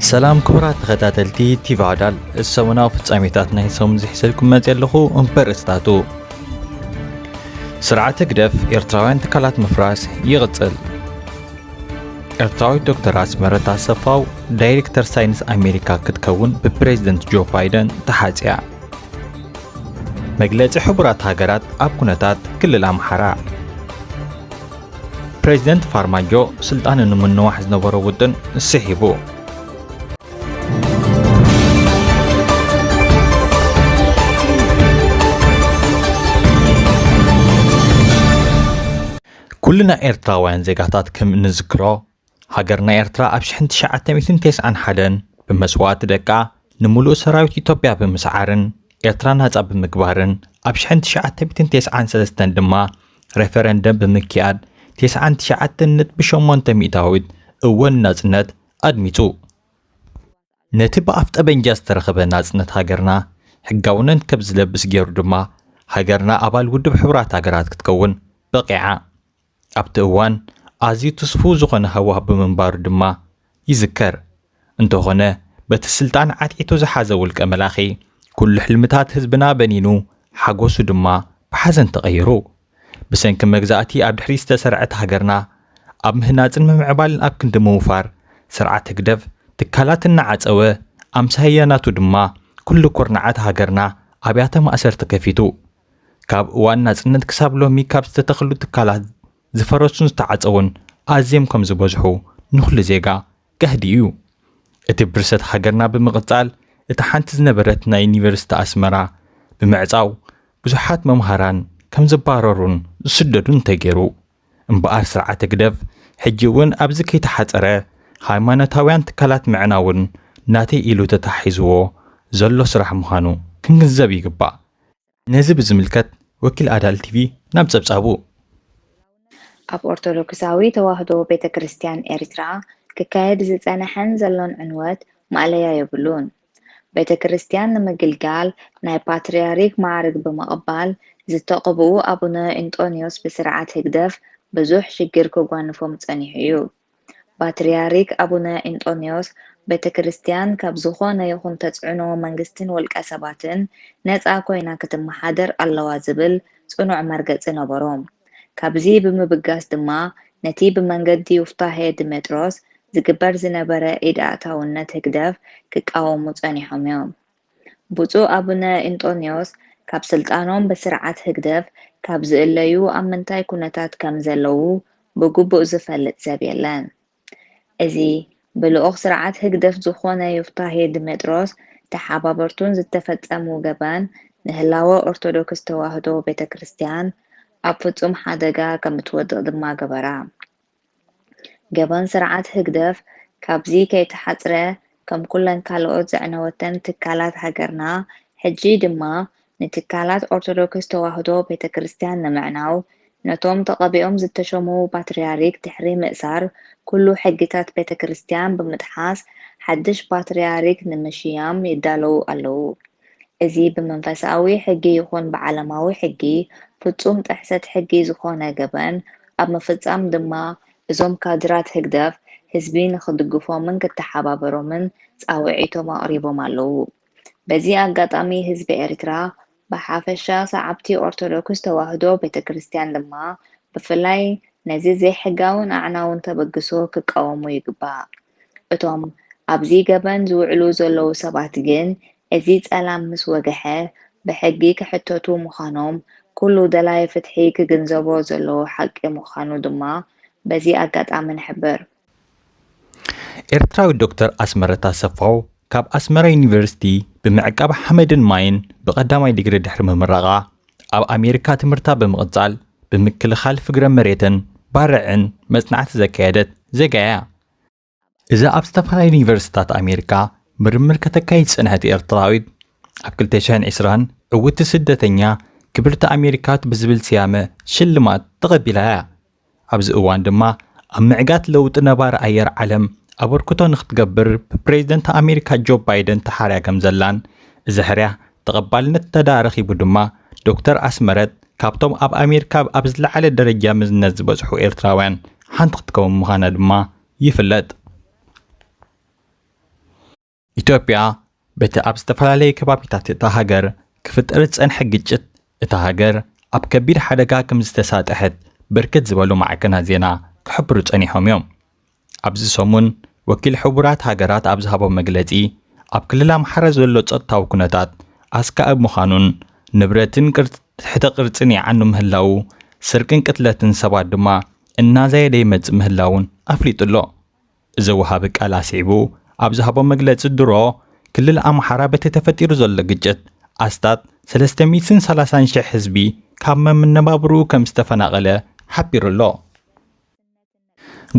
ሰላም ክቡራት ተኸታተልቲ ቲቪ ዓዳል፣ ሰሙናዊ ፍጻሜታት ናይ ሰሙን ዝሒዘልኩም መጽእ ኣለኹ። እምበር እስታቱ ስርዓት ህግደፍ ኤርትራውያን ትካላት ምፍራስ ይቕጽል። ኤርትራዊት ዶክተር ኣስመረት ኣሰፋው ዳይሬክተር ሳይንስ ኣሜሪካ ክትከውን ብፕሬዝደንት ጆ ባይደን ተሓጽያ። መግለጺ ሕቡራት ሃገራት ኣብ ኩነታት ክልል ኣምሓራ። ፕሬዝደንት ፋርማጆ ስልጣኑ ንምንዋሕ ዝነበሮ ውጥን ስሒቡ። ኩልና ኤርትራውያን ዜጋታት ከም እንዝክሮ፣ ሃገርና ኤርትራ ኣብ ሽሕን ትሽዓተ ሚእትን ተስዓን ሓደን ብመስዋእቲ ደቃ ንምሉእ ሰራዊት ኢትዮጵያ ብምስዓርን ኤርትራ ናጻ ብምግባርን ኣብ ሽሕን ትሽዓተ ሚእትን ተስዓን ሰለስተን ድማ ሬፈረንደም ብምክያድ ተስዓን ትሽዓተን ነጥቢ ሸሞንተ ሚእታዊት እወን ናጽነት ኣድሚጹ። ነቲ ብኣፍ ጠበንጃ ዝተረኸበ ናጽነት ሃገርና ሕጋውነት ከም ዝለብስ ገይሩ ድማ ሃገርና ኣባል ውድብ ሕቡራት ሃገራት ክትከውን በቒዓ። ኣብቲ እዋን ኣዝዩ ትስፉው ዝኾነ ሃዋህ ብምንባሩ ድማ ይዝከር። እንተኾነ በቲ ስልጣን ዓትዒቱ ዝሓዘ ውልቀ መላኺ ኩሉ ሕልምታት ህዝብና በኒኑ ሓጎሱ ድማ ብሓዘን ተቐይሩ። ብሰንኪ መግዛእቲ ኣብ ድሕሪት ዝተሰርዐት ሃገርና ኣብ ምህናጽን ምምዕባልን ኣብ ክንዲ ምውፋር ስርዓት ህግደፍ ትካላት እናዓጸወ ኣምሳያ ናቱ ድማ ኩሉ ኩርናዓት ሃገርና ኣብያተ ማእሰርቲ ከፊቱ። ካብ እዋን ናጽነት ክሳብ ሎሚ ካብ ዝተተኽሉ ትካላት ዝፈረሱን ዝተዓጸዉን ኣዝዮም ከም ዝበዝሑ ንኹሉ ዜጋ ጋህዲ እዩ። እቲ ብርሰት ሃገርና ብምቕጻል እታ ሓንቲ ዝነበረት ናይ ዩኒቨርሲቲ ኣስመራ ብምዕጻው ብዙሓት መምሃራን ከም ዝባረሩን ዝስደዱን ተገይሩ። እምበኣር ስርዓት ህግደፍ ሕጂ እውን ኣብዚ ከይተሓጸረ ሃይማኖታውያን ትካላት ምዕናውን ናተይ ኢሉ ተታሒዝዎ ዘሎ ስራሕ ምዃኑ ክንግንዘብ ይግባእ። ነዚ ብዝምልከት ወኪል ኣዳል ቲቪ ናብ ጸብጻቡ። ኣብ ኦርቶዶክሳዊ ተዋህዶ ቤተ ክርስቲያን ኤርትራ ክካየድ ዝጸንሐን ዘሎን ዕንወት ማእለያ የብሉን። ቤተ ክርስቲያን ንምግልጋል ናይ ፓትርያርክ ማዕርግ ብምቕባል ዝተቐብኡ ኣቡነ እንጦንዮስ ብስርዓት ህግደፍ ብዙሕ ሽግር ክጓንፎም ጸኒሑ እዩ። ፓትርያርክ ኣቡነ እንጦንዮስ ቤተ ክርስቲያን ካብ ዝኾነ ይኹን ተጽዕኖ መንግስትን ውልቀ ሰባትን ነጻ ኮይና ክትመሓደር ኣለዋ ዝብል ጽኑዕ መርገጺ ነበሮም። ካብዚ ብምብጋስ ድማ ነቲ ብመንገዲ ዮፍታሄ ድሜጥሮስ ዝግበር ዝነበረ ኢድ ኣእታውነት ህግደፍ ክቃወሙ ጸኒሖም እዮም። ብፁዕ ኣቡነ እንጦንዮስ ካብ ስልጣኖም ብስርዓት ህግደፍ ካብ ዝእለዩ ኣብ ምንታይ ኩነታት ከም ዘለዉ ብግቡእ ዝፈልጥ ሰብ የለን። እዚ ብልኡኽ ስርዓት ህግደፍ ዝኾነ ዮፍታሄ ድሜጥሮስ ተሓባበርቱን ዝተፈጸሙ ገበን ንህላወ ኦርቶዶክስ ተዋህዶ ቤተ ክርስቲያን ኣብ ፍጹም ሓደጋ ከም እትወድቕ ድማ ገበራ። ገበን ስርዓት ህግደፍ ካብዚ ከይተሓጽረ ከም ኩለን ካልኦት ዘዕነወተን ትካላት ሃገርና ሕጂ ድማ ንትካላት ኦርቶዶክስ ተዋህዶ ቤተ ክርስቲያን ንምዕናው ነቶም ተቐቢኦም ዝተሾሙ ፓትርያርክ ድሕሪ ምእሳር ኩሉ ሕግታት ቤተ ክርስቲያን ብምጥሓስ ሓድሽ ፓትርያርክ ንምሽያም ይዳለዉ ኣለዉ። እዚ ብመንፈሳዊ ሕጊ ይኹን ብዓለማዊ ሕጊ ፍጹም ጥሕሰት ሕጊ ዝኾነ ገበን ኣብ ምፍጻም ድማ እዞም ካድራት ህግደፍ ህዝቢ ንኽድግፎምን ክተሓባበሮምን ጻውዒቶም ኣቕሪቦም ኣለዉ። በዚ ኣጋጣሚ ህዝቢ ኤርትራ ብሓፈሻ ሰዓብቲ ኦርቶዶክስ ተዋህዶ ቤተ ክርስቲያን ድማ ብፍላይ ነዚ ዘይሕጋውን ኣዕናውን ተበግሶ ክቃወሙ ይግባእ። እቶም ኣብዚ ገበን ዝውዕሉ ዘለዉ ሰባት ግን እዚ ጸላም ምስ ወግሐ ብሕጊ ክሕተቱ ምዃኖም ኩሉ ደላይ ፍትሒ ክግንዘቦ ዘለዎ ሓቂ ምዃኑ ድማ በዚ ኣጋጣሚ ንሕብር። ኤርትራዊት ዶክተር ኣስመረት ኣሰፋው ካብ ኣስመራ ዩኒቨርሲቲ ብምዕቃብ ሓመድን ማይን ብቐዳማይ ዲግሪ ድሕሪ ምምራቓ ኣብ ኣሜሪካ ትምህርታ ብምቕጻል ብምክልኻል ፍግረ መሬትን ባርዕን መጽናዕቲ ዘካየደት ዜጋ እያ። እዛ ኣብ ዝተፈላለዩ ዩኒቨርሲታት ኣሜሪካ ምርምር ከተካይድ ዝጸንሐት ኤርትራዊት ኣብ ክልተ ሽሕን ዕስራን ዕውቲ ስደተኛ ክብርቲ ኣሜሪካዊት ብዝብል ስያመ ሽልማት ተቐቢላ እያ። ኣብዚ እዋን ድማ ኣብ ምዕጋት ለውጢ ነባሪ ኣየር ዓለም ኣበርክቶ ንክትገብር ብፕሬዝደንት ኣሜሪካ ጆ ባይደን ተሓርያ ከም ዘላን እዚ ሕርያ ተቐባልነት ተዳረኺቡ ድማ ዶክተር ኣስመረት ካብቶም ኣብ ኣሜሪካ ኣብ ዝለዓለ ደረጃ ምዝነት ዝበፅሑ ኤርትራውያን ሓንቲ ክትከውን ምዃና ድማ ይፍለጥ። ኢትዮጵያ በቲ ኣብ ዝተፈላለየ ከባቢታት እታ ሃገር ክፍጠር ዝጸንሐ ግጭት፣ እታ ሃገር ኣብ ከቢድ ሓደጋ ከም ዝተሳጠሐት ብርክት ዝበሉ ማዕከናት ዜና ክሕብሩ ጸኒሖም እዮም። ኣብዚ ሰሙን ወኪል ሕቡራት ሃገራት ኣብ ዝሃቦ መግለጺ፣ ኣብ ክልል ኣምሓራ ዘሎ ጸጥታዊ ኩነታት ኣስጋኢ ምዃኑን ንብረትን ቅርጽ-፣ ትሕተ ቅርጽን ይዓኑ ምህላዉ፣ ስርቅን ቅትለትን ሰባት ድማ እናዛየደ ይመጽእ ምህላዉን ኣፍሊጡ ኣሎ። እዚ ወሃቢ ቃል ኣስዒቡ ኣብ ዝሃቦ መግለጺ፣ ድሮ ክልል ኣምሓራ በቲ ተፈጢሩ ዘሎ ግጭት ኣስታት ሰለስተ ሚእትን ሰላሳን ሽሕ ህዝቢ ካብ መነባብርኡ ከም ዝተፈናቐለ ሓቢሩ ኣሎ።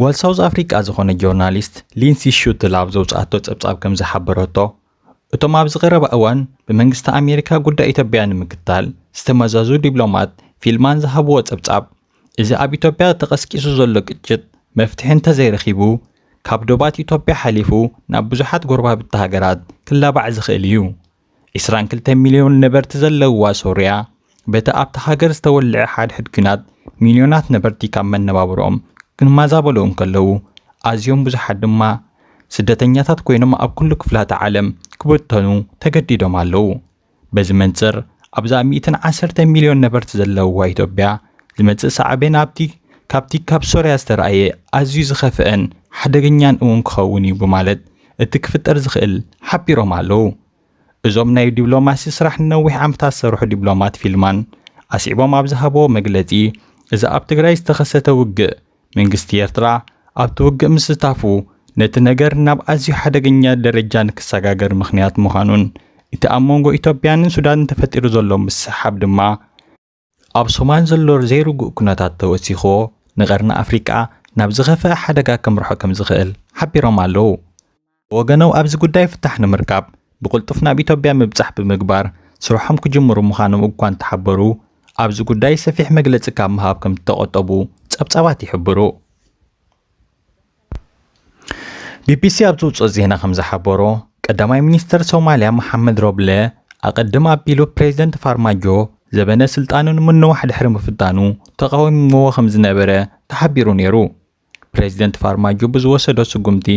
ጓል ሳውዝ ኣፍሪቃ ዝኾነ ጆርናሊስት ሊንሲ ሹትል ኣብ ዘውፅኣቶ ጸብጻብ ከም ዝሓበረቶ፣ እቶም ኣብዚ ቀረባ እዋን ብመንግስቲ ኣሜሪካ ጉዳይ ኢትዮጵያ ንምክታል ዝተመዘዙ ዲፕሎማት ፊልማን ዝሃብዎ ጸብጻብ፣ እዚ ኣብ ኢትዮጵያ ተቐስቂሱ ዘሎ ግጭት መፍትሒ እንተዘይረኺቡ፣ ካብ ዶባት ኢትዮጵያ ሓሊፉ ናብ ብዙሓት ጎረባብቲ ሃገራት ክላባዕ ዝኽእል እዩ። ዕስራን ክልተ ሚልዮን ነበርቲ ዘለውዋ ሶርያ፣ በቲ ኣብታ ሃገር ዝተወልዐ ሓድሕድ ኲናት ሚልዮናት ነበርቲ ካብ መነባብሮኦም ክመዛበሉ እንከለዉ፣ ኣዝዮም ብዙሓት ድማ ስደተኛታት ኮይኖም ኣብ ኩሉ ክፍላተ ዓለም ክብተኑ ተገዲዶም ኣለዉ። በዚ መንጽር፣ ኣብዛ ሚእትን ዓሰርተ ሚልዮን ነበርቲ ዘለውዋ ኢትዮጵያ፣ ዝመጽእ ሳዕቤን ኣብቲ፣ ካብቲ ካብ ሶርያ ዝተራእየ ኣዝዩ ዝኸፍአን ሓደገኛን እውን ክኸውን እዩ ብማለት፣ እቲ ክፍጠር ዝኽእል ሓቢሮም ኣለዉ። እዞም ናይ ዲፕሎማሲ ስራሕ ንነዊሕ ዓመታት ዝሰርሑ ዲፕሎማት ፊልማን ኣስዒቦም ኣብ ዝሃብዎ መግለጺ፣ እዚ ኣብ ትግራይ ዝተኸሰተ ውግእ መንግስቲ ኤርትራ ኣብቲ ውግእ ምስታፉ ነቲ ነገር ናብ ኣዝዩ ሓደገኛ ደረጃ ንክሰጋገር ምኽንያት ምዃኑን፣ እቲ ኣብ መንጎ ኢትዮጵያንን ሱዳንን ተፈጢሩ ዘሎ ምስሕሓብ ድማ ኣብ ሶማል ዘሎ ዘይርጉእ ኩነታት ተወሲኽዎ ንቀርኒ ኣፍሪቃ ናብ ዝኸፍአ ሓደጋ ከምርሖ ከም ዝኽእል ሓቢሮም ኣለዉ። ወገኖም ኣብዚ ጉዳይ ፍታሕ ንምርካብ ብቕልጡፍ ናብ ኢትዮጵያ ምብጻሕ ብምግባር ስርሖም ክጅምሩ ምዃኖም እኳ እንተሓበሩ፣ ኣብዚ ጉዳይ ሰፊሕ መግለጺ ካብ ምሃብ ከም ዝተቖጠቡ ጸብጻባት ይሕብሩ። ቢቢሲ ኣብ ዝውጽኦ ዜና ከም ዝሓበሮ፣ ቀዳማይ ሚኒስተር ሶማልያ መሓመድ ሮብለ ኣቐድም ኣቢሉ ፕሬዚደንት ፋርማጆ ዘበነ ስልጣኑ ንምንዋሕ ድሕሪ ምፍታኑ ተቓዊምዎ ከም ዝነበረ ተሓቢሩ ነይሩ። ፕሬዚደንት ፋርማጆ ብዝወሰዶ ስጉምቲ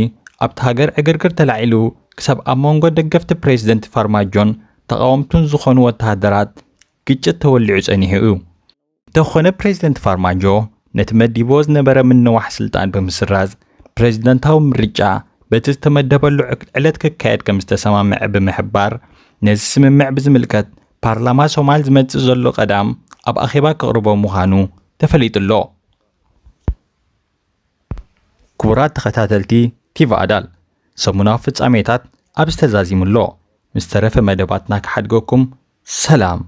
ኣብቲ ሃገር ዕግርግር ተላዒሉ ክሳብ ኣብ መንጎ ደገፍቲ ፕሬዚደንት ፋርማጆን ተቓወምቱን ዝኾኑ ወተሃደራት ግጭት ተወሊዑ ጸኒሑ እዩ። እንተኾነ ፕሬዚደንት ፋርማጆ ነቲ መዲብዎ ዝነበረ ምንዋሕ ስልጣን ብምስራዝ ፕሬዚደንታዊ ምርጫ በቲ ዝተመደበሉ ዕክ-፣ ዕለት ክካየድ ከም ዝተሰማምዐ ብምሕባር ነዚ ስምምዕ ብዝምልከት ፓርላማ ሶማል ዝመጽእ ዘሎ ቀዳም ኣብ ኣኼባ ክቕርቦ ምዃኑ ተፈሊጡ ኣሎ። ክቡራት ተኸታተልቲ ቲቪ ኣዳል፣ ሰሙናዊ ፍጻሜታት ኣብዚ ተዛዚሙ ኣሎ። ምስ ተረፈ መደባትና ክሓድገኩም ሰላም።